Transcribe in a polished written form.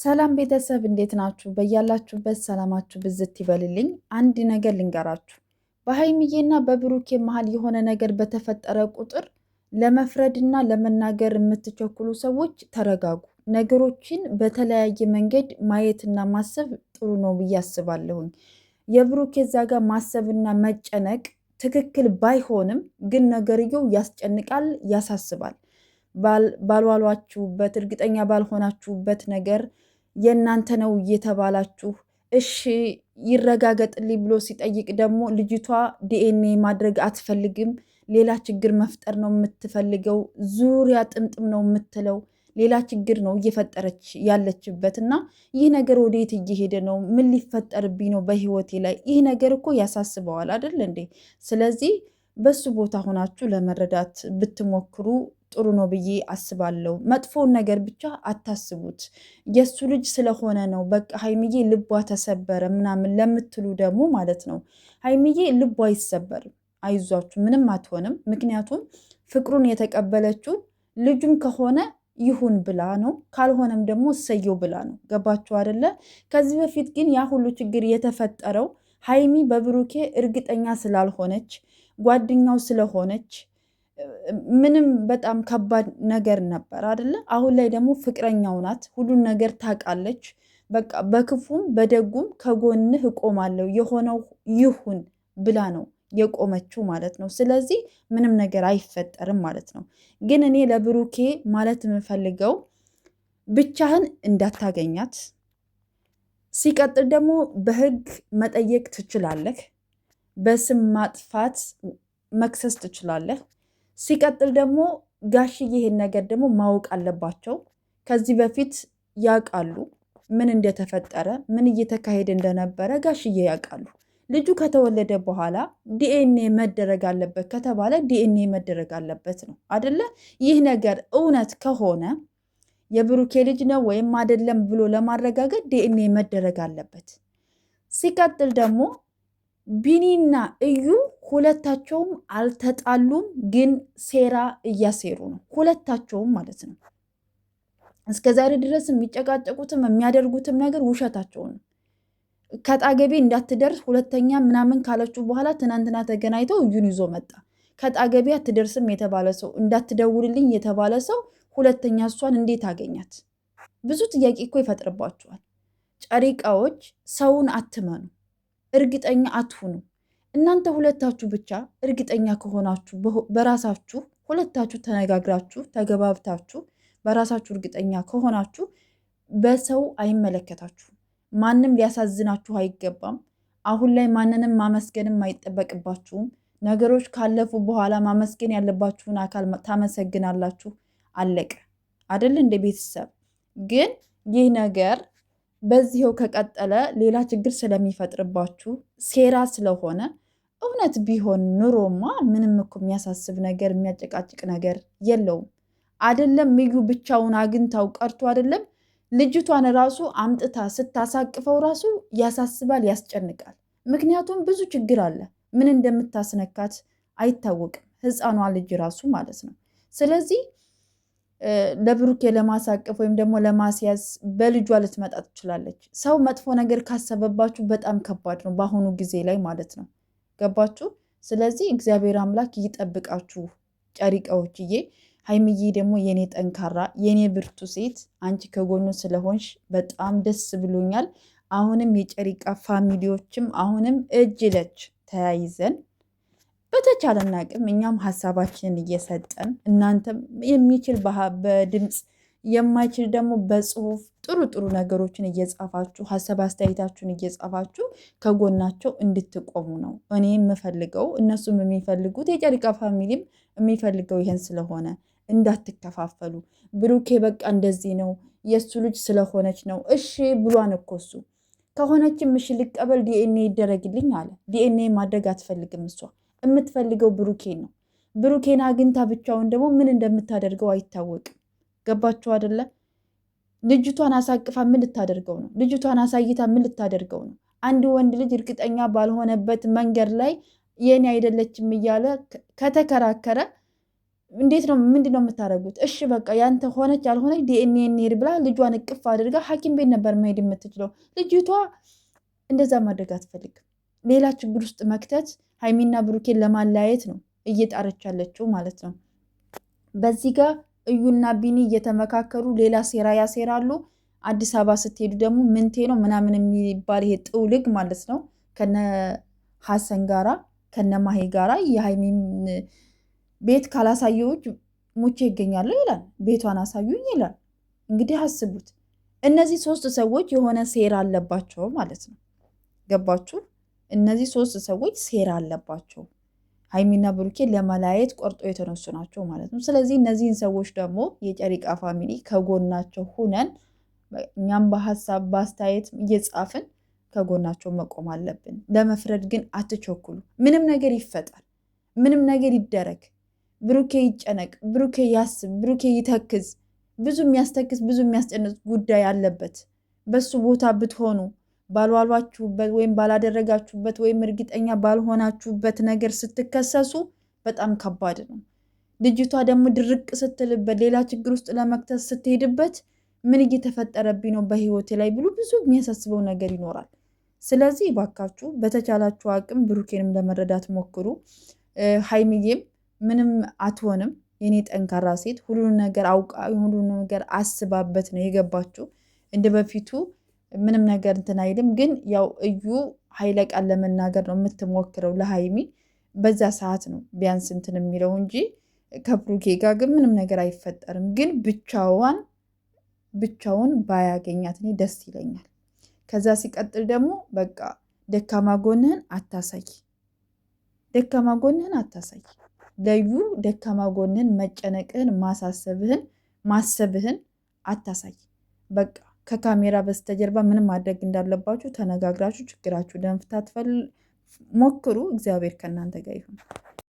ሰላም ቤተሰብ እንዴት ናችሁ? በያላችሁበት ሰላማችሁ ብዝት ይበልልኝ። አንድ ነገር ልንገራችሁ። በሀይሚዬና በብሩኬ መሀል የሆነ ነገር በተፈጠረ ቁጥር ለመፍረድና ለመናገር የምትቸኩሉ ሰዎች ተረጋጉ። ነገሮችን በተለያየ መንገድ ማየትና ማሰብ ጥሩ ነው ብዬ አስባለሁኝ። የብሩኬ እዛ ጋር ማሰብና መጨነቅ ትክክል ባይሆንም ግን ነገርየው ያስጨንቃል፣ ያሳስባል። ባልዋሏችሁበት እርግጠኛ ባልሆናችሁበት ነገር የእናንተ ነው እየተባላችሁ እሺ ይረጋገጥልኝ ብሎ ሲጠይቅ ደግሞ ልጅቷ ዲኤንኤ ማድረግ አትፈልግም፣ ሌላ ችግር መፍጠር ነው የምትፈልገው፣ ዙሪያ ጥምጥም ነው የምትለው፣ ሌላ ችግር ነው እየፈጠረች ያለችበት እና ይህ ነገር ወዴት እየሄደ ነው? ምን ሊፈጠርብኝ ነው በህይወቴ ላይ? ይህ ነገር እኮ ያሳስበዋል አይደል እንዴ? ስለዚህ በሱ ቦታ ሆናችሁ ለመረዳት ብትሞክሩ ጥሩ ነው ብዬ አስባለሁ። መጥፎውን ነገር ብቻ አታስቡት። የእሱ ልጅ ስለሆነ ነው በቃ ሀይሚዬ ልቧ ተሰበረ ምናምን ለምትሉ ደግሞ ማለት ነው ሀይሚዬ ልቧ አይሰበርም። አይዟችሁ፣ ምንም አትሆንም። ምክንያቱም ፍቅሩን የተቀበለችው ልጁም ከሆነ ይሁን ብላ ነው፣ ካልሆነም ደግሞ እሰየው ብላ ነው። ገባችሁ አደለ? ከዚህ በፊት ግን ያ ሁሉ ችግር የተፈጠረው ሀይሚ በብሩኬ እርግጠኛ ስላልሆነች ጓደኛው ስለሆነች ምንም በጣም ከባድ ነገር ነበር አደለ? አሁን ላይ ደግሞ ፍቅረኛው ናት፣ ሁሉን ነገር ታውቃለች። በቃ በክፉም በደጉም ከጎንህ እቆማለሁ የሆነው ይሁን ብላ ነው የቆመችው ማለት ነው። ስለዚህ ምንም ነገር አይፈጠርም ማለት ነው። ግን እኔ ለብሩኬ ማለት የምፈልገው ብቻህን እንዳታገኛት፣ ሲቀጥል ደግሞ በህግ መጠየቅ ትችላለህ፣ በስም ማጥፋት መክሰስ ትችላለህ። ሲቀጥል ደግሞ ጋሽዬ ይሄን ነገር ደግሞ ማወቅ አለባቸው። ከዚህ በፊት ያውቃሉ ምን እንደተፈጠረ ምን እየተካሄደ እንደነበረ ጋሽዬ ያውቃሉ። ልጁ ከተወለደ በኋላ ዲኤንኤ መደረግ አለበት ከተባለ ዲኤንኤ መደረግ አለበት ነው አደለ? ይህ ነገር እውነት ከሆነ የብሩኬ ልጅ ነው ወይም አደለም ብሎ ለማረጋገጥ ዲኤንኤ መደረግ አለበት። ሲቀጥል ደግሞ ቢኒና እዩ ሁለታቸውም አልተጣሉም፣ ግን ሴራ እያሴሩ ነው። ሁለታቸውም ማለት ነው። እስከ ዛሬ ድረስ የሚጨቃጨቁትም የሚያደርጉትም ነገር ውሸታቸው ነው። ከጣገቤ እንዳትደርስ ሁለተኛ ምናምን ካለችው በኋላ ትናንትና ተገናኝተው እዩን ይዞ መጣ። ከጣገቤ አትደርስም የተባለ ሰው እንዳትደውልልኝ የተባለ ሰው ሁለተኛ እሷን እንዴት አገኛት? ብዙ ጥያቄ እኮ ይፈጥርባቸዋል። ጨሪቃዎች ሰውን አትመኑ። እርግጠኛ አትሁኑ። እናንተ ሁለታችሁ ብቻ እርግጠኛ ከሆናችሁ በራሳችሁ ሁለታችሁ ተነጋግራችሁ ተገባብታችሁ በራሳችሁ እርግጠኛ ከሆናችሁ በሰው አይመለከታችሁም። ማንም ሊያሳዝናችሁ አይገባም። አሁን ላይ ማንንም ማመስገንም አይጠበቅባችሁም። ነገሮች ካለፉ በኋላ ማመስገን ያለባችሁን አካል ታመሰግናላችሁ። አለቀ አደል? እንደ ቤተሰብ ግን ይህ ነገር በዚህው ከቀጠለ ሌላ ችግር ስለሚፈጥርባችሁ ሴራ ስለሆነ እውነት ቢሆን ኑሮማ ምንም እኮ የሚያሳስብ ነገር የሚያጨቃጭቅ ነገር የለውም። አደለም እዩ ብቻውን አግኝታው ቀርቶ አደለም ልጅቷን ራሱ አምጥታ ስታሳቅፈው ራሱ ያሳስባል፣ ያስጨንቃል። ምክንያቱም ብዙ ችግር አለ። ምን እንደምታስነካት አይታወቅም። ህፃኗ ልጅ ራሱ ማለት ነው። ስለዚህ ለብሩኬ ለማሳቀፍ ወይም ደግሞ ለማስያዝ በልጇ ልትመጣ ትችላለች። ሰው መጥፎ ነገር ካሰበባችሁ በጣም ከባድ ነው፣ በአሁኑ ጊዜ ላይ ማለት ነው። ገባችሁ? ስለዚህ እግዚአብሔር አምላክ ይጠብቃችሁ ጨሪቃዎችዬ። ሀይምዬ ደግሞ የኔ ጠንካራ የኔ ብርቱ ሴት አንቺ ከጎኑ ስለሆንሽ በጣም ደስ ብሎኛል። አሁንም የጨሪቃ family ዎችም አሁንም እጅ ለእጅ ተያይዘን በተቻለን አቅም እኛም ሀሳባችንን እየሰጠን እናንተም የሚችል በድምፅ የማይችል ደግሞ በጽሁፍ ጥሩ ጥሩ ነገሮችን እየጻፋችሁ ሀሳብ አስተያየታችሁን እየጻፋችሁ ከጎናቸው እንድትቆሙ ነው እኔ የምፈልገው፣ እነሱም የሚፈልጉት የጨሪቃ family ም የሚፈልገው ይሄን ስለሆነ እንዳትከፋፈሉ። ብሩኬ በቃ እንደዚህ ነው የእሱ ልጅ ስለሆነች ነው እሺ ብሏን እኮ እሱ ከሆነችም እሺ ልቀበል፣ ዲኤንኤ ይደረግልኝ አለ። ዲኤንኤ ማድረግ አትፈልግም እሷ የምትፈልገው ብሩኬን ነው። ብሩኬን አግኝታ ብቻውን ደግሞ ምን እንደምታደርገው አይታወቅም። ገባችሁ አደለ? ልጅቷን አሳቅፋ ምን ልታደርገው ነው? ልጅቷን አሳይታ ምን ልታደርገው ነው? አንድ ወንድ ልጅ እርግጠኛ ባልሆነበት መንገድ ላይ የኔ አይደለችም እያለ ከተከራከረ እንዴት ነው ምንድን ነው የምታደርጉት? እሺ በቃ ያንተ ሆነች ያልሆነች ዲኤንኤ እንሄድ ብላ ልጇን እቅፍ አድርጋ ሐኪም ቤት ነበር መሄድ የምትችለው። ልጅቷ እንደዛ ማድረግ አትፈልግም። ሌላ ችግር ውስጥ መክተት ሀይሚና ብሩኬን ለማለያየት ነው እየጣረች ያለችው ማለት ነው። በዚህ ጋር እዩና ቢኒ እየተመካከሩ ሌላ ሴራ ያሴራሉ። አዲስ አበባ ስትሄዱ ደግሞ ምንቴ ነው ምናምን የሚባል ይሄ ጥውልግ ማለት ነው ከነ ሀሰን ጋራ ከነ ማሄ ጋራ የሀይሚን ቤት ካላሳየሁት ሙቼ ይገኛሉ ይላል። ቤቷን አሳዩኝ ይላል። እንግዲህ አስቡት። እነዚህ ሶስት ሰዎች የሆነ ሴራ አለባቸው ማለት ነው። ገባችሁ? እነዚህ ሶስት ሰዎች ሴራ አለባቸው። ሀይሚና ብሩኬ ለመለያየት ቆርጦ የተነሱ ናቸው ማለት ነው። ስለዚህ እነዚህን ሰዎች ደግሞ የጨሪቃ family ከጎናቸው ሁነን እኛም በሀሳብ በአስተያየት እየጻፍን ከጎናቸው መቆም አለብን። ለመፍረድ ግን አትቸኩሉ። ምንም ነገር ይፈጠር፣ ምንም ነገር ይደረግ፣ ብሩኬ ይጨነቅ፣ ብሩኬ ያስብ፣ ብሩኬ ይተክዝ። ብዙ የሚያስተክዝ ብዙ የሚያስጨንቅ ጉዳይ አለበት። በሱ ቦታ ብትሆኑ ባልዋሏችሁበት ወይም ባላደረጋችሁበት ወይም እርግጠኛ ባልሆናችሁበት ነገር ስትከሰሱ በጣም ከባድ ነው። ልጅቷ ደግሞ ድርቅ ስትልበት፣ ሌላ ችግር ውስጥ ለመክተት ስትሄድበት ምን እየተፈጠረብኝ ነው በህይወቴ ላይ ብሎ ብዙ የሚያሳስበው ነገር ይኖራል። ስለዚህ ባካችሁ በተቻላችሁ አቅም ብሩኬንም ለመረዳት ሞክሩ። ሀይሚዬም ምንም አትሆንም የኔ ጠንካራ ሴት፣ ሁሉን ነገር አውቃ ሁሉን ነገር አስባበት ነው የገባችው። እንደ በፊቱ ምንም ነገር እንትን አይልም። ግን ያው እዩ ኃይለ ቃል ለመናገር ነው የምትሞክረው ለሀይሚ በዛ ሰዓት ነው ቢያንስ እንትን የሚለው እንጂ ከብሩኬ ጋር ግን ምንም ነገር አይፈጠርም። ግን ብቻዋን ብቻውን ባያገኛት እኔ ደስ ይለኛል። ከዛ ሲቀጥል ደግሞ በቃ ደካማ ጎንህን አታሳይ፣ ደካማ ጎንህን አታሳይ። ለዩ ደካማ ጎንህን መጨነቅህን፣ ማሳሰብህን፣ ማሰብህን አታሳይ። በቃ ከካሜራ በስተጀርባ ምንም ማድረግ እንዳለባችሁ ተነጋግራችሁ ችግራችሁ ለመፍታት ሞክሩ። እግዚአብሔር ከእናንተ ጋር ይሁን።